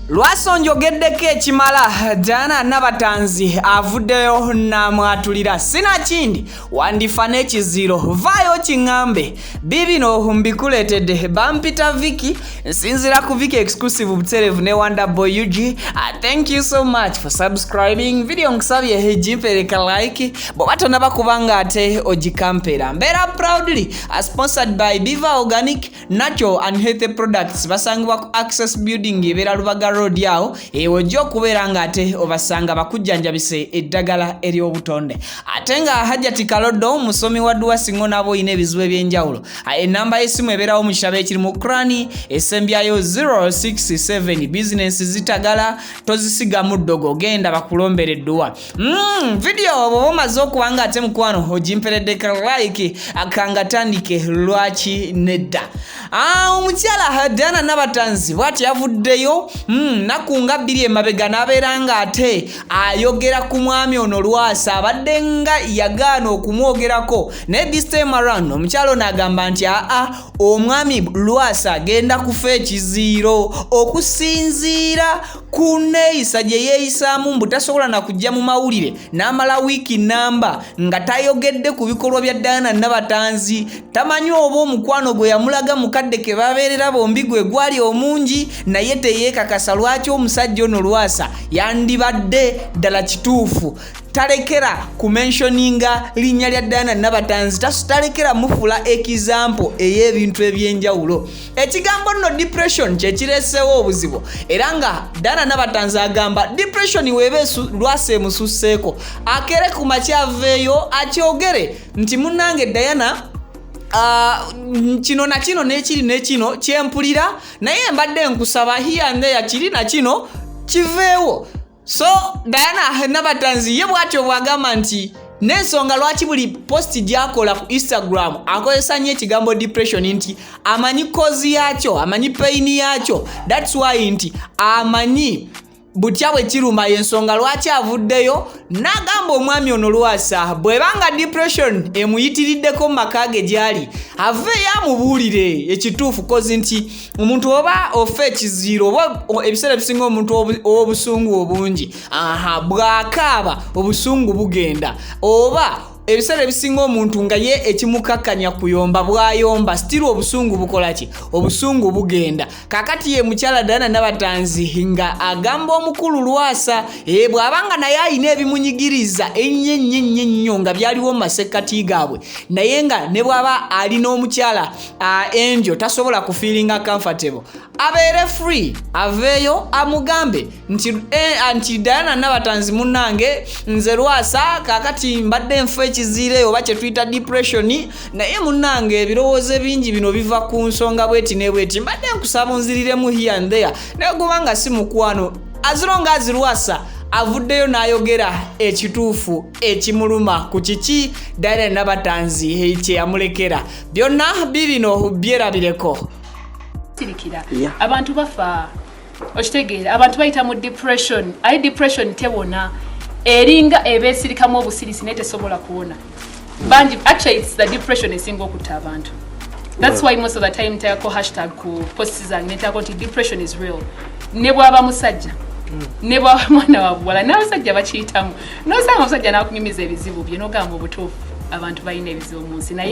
Lwasa onjogeddeko ekimala. Diana Nabatanzi avuddeyo n'amwatulira, sinakindi wandifa n'ekiziro. Vaayo kiŋŋambe. Bibino mbikuleetedde, bampita Viki, nsinzira ku Viki Exclusive buterevu ne Wonder Boy UG. Thank you so much for subscribing. Video nkusabye gimpereka like bw'oba tonaba, kubanga ate ogikampera. Mbeera proudly sponsored by Biva Organic Natural and Healthy Products. Basangibwa ku Access Building, ebeera Lubaga Road awo. Ewe ojja okubeera nga ate obasanga bakujjanjabise eddagala ery'obutonde. Ate nga Hajati Kaloddo musomi wa dduwa, singa onaaba olina ebizibu ebyenjawulo, enamba y'essimu ebeerawo mu kitabo ekiri mu Kurani, esembyayo 067. Bizinensi zitagala, tozisigamu ddogo, genda bakulombera edduwa. Video bw'oba omaze okuba nga ate mukwano ogimperedde ka like, akangatandike. Lwaki nedda? Omukyala Diana Nabatanzi bwati yavuddeyo naku nga 2 emabega n'abeera nga ate ayogera ku mwami ono Lwasa, abadde nga yagaana okumwogerako, naye this time around omukyala ono agamba nti aa, omwami Lwasa agenda kufa ekiziiro okusinziira ku neeyisa gye yeeyisaamu, mbu tasobola na kujja mu mawulire n'amala wiiki namba nga tayogedde ku bikolwa bya Diana Nabatanzi. Tamanyi oba omukwano gwe yamulaga mukadde ke babeerera bombi gwe gwali omungi, naye teyeekakasa lwaki omusajja ono Lwasa yandibadde ddala kituufu talekera kumentioninga linnya lya Diana Nabatanzi, talekera mufula example ey'ebintu ebyenjawulo. Ekigambo nno depression kyekireeseewo obuzibu, era nga Diana Nabatanzi agamba depression weeba Lwasa emususseeko, akere ku makya aveeyo akyogere nti munnange Diana, kino na kino n'ekiri n'ekino kyempulira, naye mbadde nkusaba here and there kiri na kino kiveewo. So Diana Nabatanzi ye bw'atyo bw'agamba nti n'ensonga lwaki buli post gy'akola ku Instagram akozesa nnyo ekigambo depression, nti amanyi cause yakyo, amanyi pain yakyo. That's why nti amanyi butya bwe kiruma, yensonga lwaki avuddeyo n'agamba omwami ono Lwasa bw'ebanga depression emuyitiriddeko mu maka ge gy'ali, aveeyo amubuulire ekituufu, cause nti omuntu oba ofa ekiziiro oba ebiseera ebisinga omuntu ow'obusungu obungi, aha, bw'akaaba obusungu bugenda, oba ebiseera ebisinga omuntu nga ye ekimukakkanya kuyomba, bw'ayomba still obusungu bukola ki? Obusungu bugenda. Kakati ye mukyala Diana Nabatanzi nga agamba omukulu Lwasa bw'abanga naye alina ebimunyigiriza ennyo ennyo ennyo ennyo nga byaliwo mu masekkati gaabwe, naye nga ne bw'aba alina omukyala Angel tasobola kufeelinga comfortable, abeere free aveeyo amugambe nti Diana Nabatanzi munnange, nze Lwasa kakati mbadde nfa ekiziire oba kye tuyita depression, naye munnange ebirowoozo ebingi bino biva ku nsonga bweti ne bweti, mbadde nkusaba onziriremu here and there. Naye gubanga si mukwano, as long as Lwasa avuddeyo n'ayogera ekituufu ekimuluma ku kiki Diana Nabatanzi kye yamulekera, byonna bibino byerabireko. Sirikira. Abantu bafa, okitegeera? Abantu bayita mu depression, aye depression tewona, eringa ebeesirikamu obusirisi naye tesobola kuwona. Bangi, actually it's the depression esinga okutta abantu. That's why most of the time nteekako hashtag ku posts zange, neteekako nti depression is real. Ne bwaba musajja, ne bwaba mwana wa buwala, n'abasajja bakiyitamu. Nosanga omusajja n'akunyumiza ebizibu bye, n'ogamba obutuufu abantu balina ebizibu mu nsi, naye